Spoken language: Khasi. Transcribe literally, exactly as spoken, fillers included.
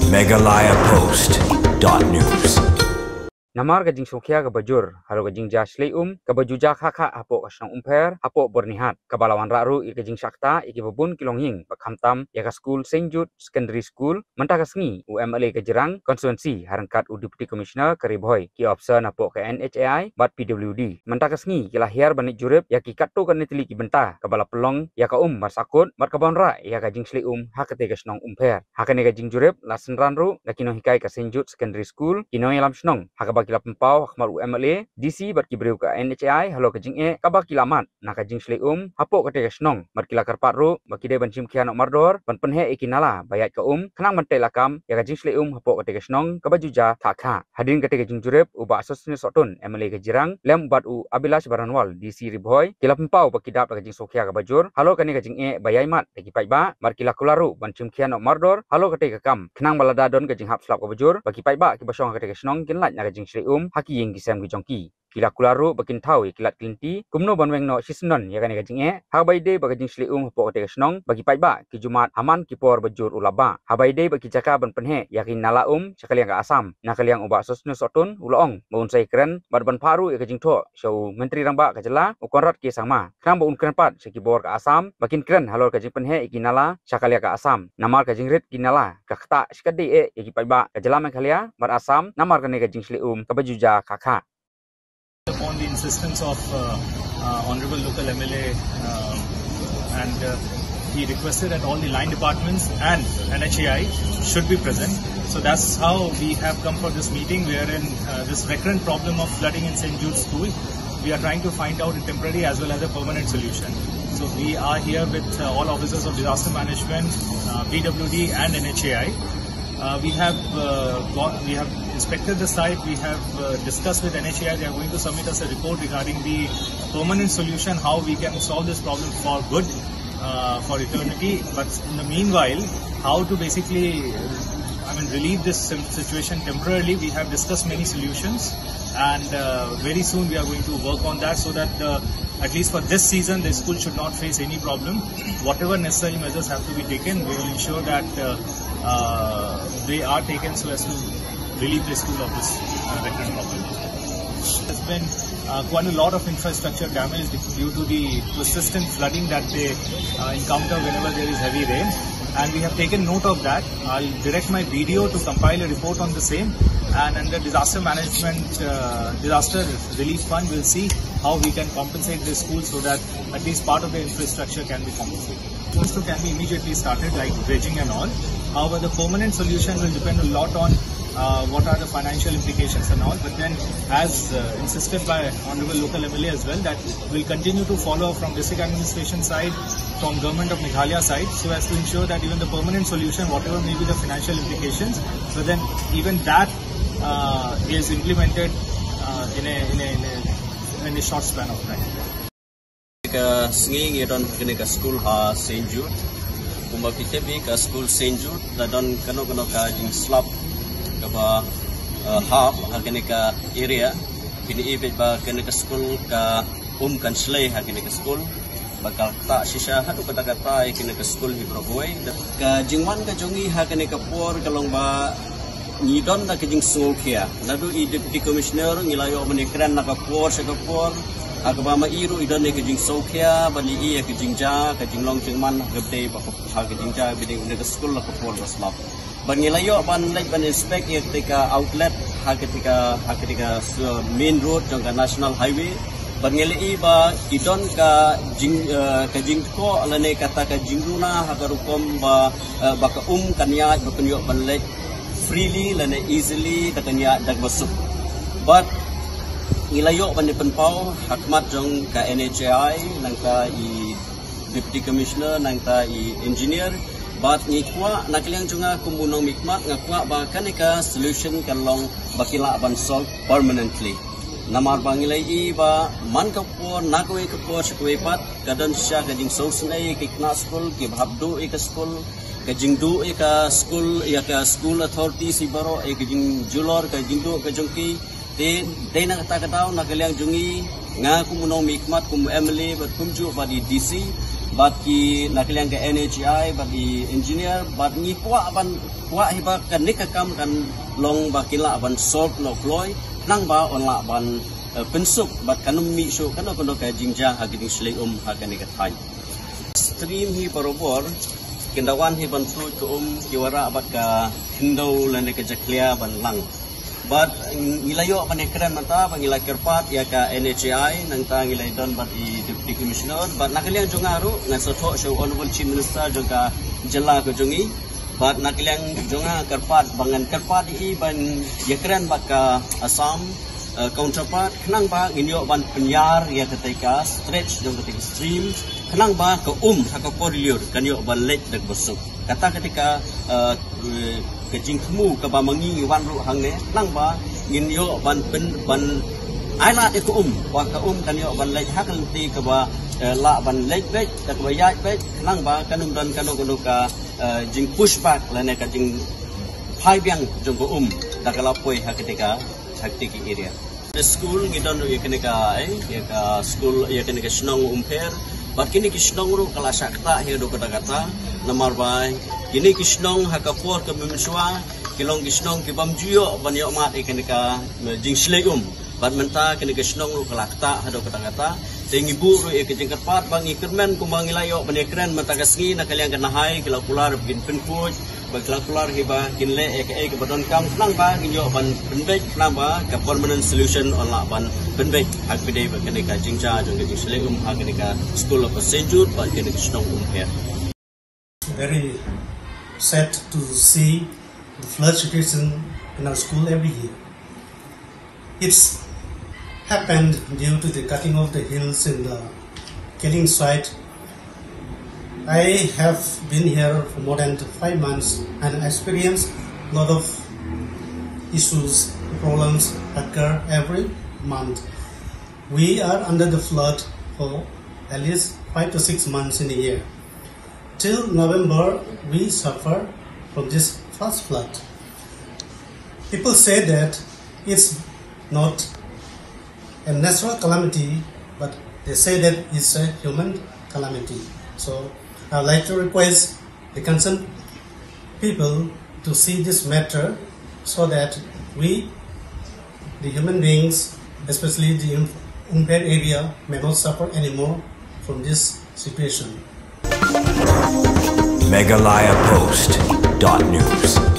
Meghalaya Post dot news. Namar ka jingsngewkhia kaba jur halor ka jingjia shlei um kaba ju jia khakha hapoh ka shnong Umpher hapoh Byrnihat, kaba la wanrah ruh ïa ka jingshah ktah ïa kiba bun ki longïing, ba khamtam ïa ka skul Saint Jude Secondary School. Mynta ka sngi u M L A ka Jirang Constituency ha ryngkat u Deputy Commissioner ka Ri Bhoi, ki ophisar napoh ka N H A I bad P W D mynta ka sngi ki la hiar ban leit jurip ïa ki katto katne tylli ki bynta kaba la pynlong ïa ka um ban sahkut bad kaba wanrah ïa ka jingshlei um ha katei ka shnong Umpher. Ha kane ka jingjurip la synran ruh da ki nonghikai ka Saint Jude Secondary School, ki nongïalam shnong, ha kaba ki la pynpaw ha khmat u M L A, D C bad ki briew ka N H A I halor ka jingeh kaba ki la mad na ka jingshlei um hapoh katei ka shnong bad ki la kyrpad ruh ba ki dei ban shim khia noh mardor ban pynheh ïa ki nala ba ïaid ka um khnang ban tei lakam ïa ka jingshlei um hapoh katei ka shnong kaba ju jia khakha. Hadien katei ka jingjurip, u Bah Sosthenes Sohtun, M L A ka Jirang, lem bad u Abhilash Baranwal, D C Ri Bhoi, ki la pynpaw ba ki dap da ka jingsngewkhia kaba jur halor kane ka jingeh ba ïai mad da ki paidbah bad ki la kular ruh ban shim khia noh mardor halor katei ka kam khnang ba lada don ka jinghap slap kaba jur ba ki paidbah kiba shong ha katei ka shnong kin lait na ka jingshlei um ha ki ïing ki sem ki jong ki. Ki la kular ruh ba kin thaw ïa ki lad ki lynti kumno ban weng noh shisyndon ïa kane ka jingeh, haba ïadei bad ka jingshlei um hapoh katei ka shnong ba ki paidbah ki ju mad ha man ki por ba jur u lap bah. Haba ïadei bad ki jaka ban pynheh ïa ki nala um sha ka liang ka Assam, na ka liang u Bah Sosthenes Sohtun u la ong ba un sa ïakren bad ban phah ruh ïa ka jingthoh sha u Myntri Rangbah ka jylla, u Conrad K Sangma, khnang ba un kren pat sha ki bor ka Assam ba kin kren halor ka jingpynheh ïa ki nala sha ka liang ka Assam, namar ka jingrit ki nala ka ktah shikatdei eh ïa ki paidbah ka jylla Meghalaya bad Assam namar kane ka jingshlei um kaba ju jia khakha. Upon the insistence of, uh, uh, Honorable Local M L A, uh, and, uh, he requested that all the line departments and N H A I should be present. So that's how we have come for this meeting, wherein, uh, this recurrent problem of flooding in Saint Jude School, we are trying to find out a temporary as well as a permanent solution. So we are here with, uh, all officers of disaster management, uh, P W D and N H A I. Uh, we have, uh, got, we have inspected the site. We have, uh, discussed with N H A I. They are going to submit us a report regarding the permanent solution, how we can solve this problem for good, uh, for eternity. But in the meanwhile, how to basically, uh, I mean, relieve this sim- situation temporarily. We have discussed many solutions, and, uh, very soon we are going to work on that so that the at least for this season, the school should not face any problem. Whatever necessary measures have to be taken, we will ensure that, uh, uh, they are taken so as to relieve the school of this, uh, recurrent problem. There's been, uh, quite a lot of infrastructure damage due to the persistent flooding that they, uh, encounter whenever there is heavy rain, and we have taken note of that. I'll direct my B D O to compile a report on the same, and under disaster management, uh, disaster relief fund, we'll see how we can compensate the school so that at least part of the infrastructure can be compensated. Also can be immediately started, like dredging and all. However, the permanent solution will depend a lot on, uh, what are the financial implications and all. But then, as, uh, insisted by Honorable Local M L A as well, that we'll continue to follow from district administration side, from government of Meghalaya side, so as to ensure that even the permanent solution, whatever may be the financial implications, but then even that, uh, is implemented, uh, in a, in a, in a, in a short span of time. Ka sngi ngi don kane ka skul ha Saint Jude. Kumba phi tip hi ka skul Saint Jude la don kano kano ka jingslap kaba, uh, hap ha kane ka area. Phi ïohi beit ba kane ka skul ka um kan shlei ha kane ka skul. Ba ka ktah shisha haduh katta katta ïa kane ka skul hi baroh kawei. Ka jingwan ka jong ngi ha kane ka por ka long ba ngi don da ka jingsngewkhia. Naduh i Deputy Commissioner ngi la ïoh ban ïakren na ka por sha ka por. Ha kaba ma i ruh i don da ka jingsngewkhia ban ïohi ïa ka jingjia, ka jinglong jingman ha ka bynta ba ka, ha ka jingjia ba dei na ka skul ha ka por ba slap. Ba ngi la ïoh ban leit ban inspect ïa katei ka outlet ha katei ka, ha katei ka, uh, main road jong ka National Highway. Ba ngi la ïohi ba ki don ka jing, uh, ka jingthoh lane kata ka jingduna ha ka rukom ba, uh, ba ka um kan ïaid ba kan ïoh ban leit freely lane easily da kan ïaid da kaba suk. Bad ngi la ïoh ban ïa pynpaw ha khmat jong ka N H A I, nangta i Deputy Commissioner, nangta i engineer. Bad ngi kwah na ka liang jong nga kum u nongmihkhmat nga kwah ba kane ka solution kan long ba ki lah ban solve permanently. Namar ba ngi la ïohi ba man ka por na kawei ka por sha kawei pat ka don shisha ka jingsngewsynei ïa ki khynnah skul kiba hap duh ïa ka skul, ka jingduh ïa ka skul, ïa ka school authorities hi baroh, ïa ka jingjulor ka jingduh ka jong ki. Dei, dei na kata ka daw na ka liang jong ngi, nga kum u nongmihkhmat, kum u M L A bad kumjuh bad i D C bad ki na ka liang ka N H A I bad i engineer bad ngi kwah ban, kwah hi ba kane ka kam kan long ba kin lah ban solve noh kloi, khnang ba yn lah ban eh, pynsuk bad kan ym mih shuh kano kano ka jingjia ha ka jingshlei um ha kane ka thaiñ. Stream hi barabor kin da wan hi ban tuid ka um, ki wanrah bad ka khyndew lane ka jakhlia ban lang. Bad ngi la ïoh ban ïakren mynta bad ngi la kyrpad ïa ka N H A I, nangta ngi la don bad i Deputy Commissioner bad na ka liang jong nga ruh ngan sngewthuh sha u Honourable Chief Minister jong ka jylla ka jong ngi. Bad na ka liang jong nga kyrpad ba ngan kyrpad ïa i ban ïakren bad ka Assam eh, counterpart, khnang ba ngin ïoh ban pynïar ïa katei ka stretch jong katei ka stream, khnang ba ka um ha ka por lyiur kan ïoh ban leit da kaba suk. Kata katei ka, eh, ka jingthmu kaba ma ngi ngi wan ruh hangne, khnang ba ngin ïoh ban pyn, ban ailad ïa ka um, ba ka um kan ïoh ban leit ha ka lynti kaba, eh, lah ban leit beit, da kaba ïaid beit, khnang ba kan ym don kano kano ka, eh, jing push back lane ka jingphai biang jong ka um da ka la poi ha katei ka, ha katei ka area. School ngi don ruh ïa kane ka, eh, ïa ka school, ïa kane ka shnong Umpher. Bad kine ki shnong ruh ka la shah ktah haduh katta katta. Namar ba kine ki shnong ha ka por ka mynshuwa ki long ki shnong ki bym ju ïoh ban ïoh mad ïa kane ka, eh, jingshlei um. Bad mynta kane ka shnong ruh ka la ktah haduh katta katta. Te ngi buh ruh ïa ka jingkyrpad ba ngi kyrmen kumba ngi la ïoh ban ïakren mynta ka sngi, na ka liang ka NHAI ki la kular ba kin pynkhuid, ba ki la kular hi ba kin leh ïa kaei kaba donkam khnang ba ngin ïoh ban pynbeit, khnang ba ka permanent solution yn lah ban pynbeit ha kaba ïadei bad kane ka jingjia jong ka jingshlei um ha kane ka skul ha Saint Jude bad kane ka shnong Umpher. Very sad to see the flood situation in our school every year. It's happened due to the cutting of the hills in the killing site. I have been here for more than five months and experienced a lot of issues, problems occur every month. We are under the flood for at least five to six months in a year. Till November, we suffer from this first flood. People say that it's not a natural calamity, but they say that it's a human calamity. So I'd like to request the concerned people to see this matter so that we, the human beings, especially the Umpher area, may not suffer anymore from this situation. Meghalaya Post dot news.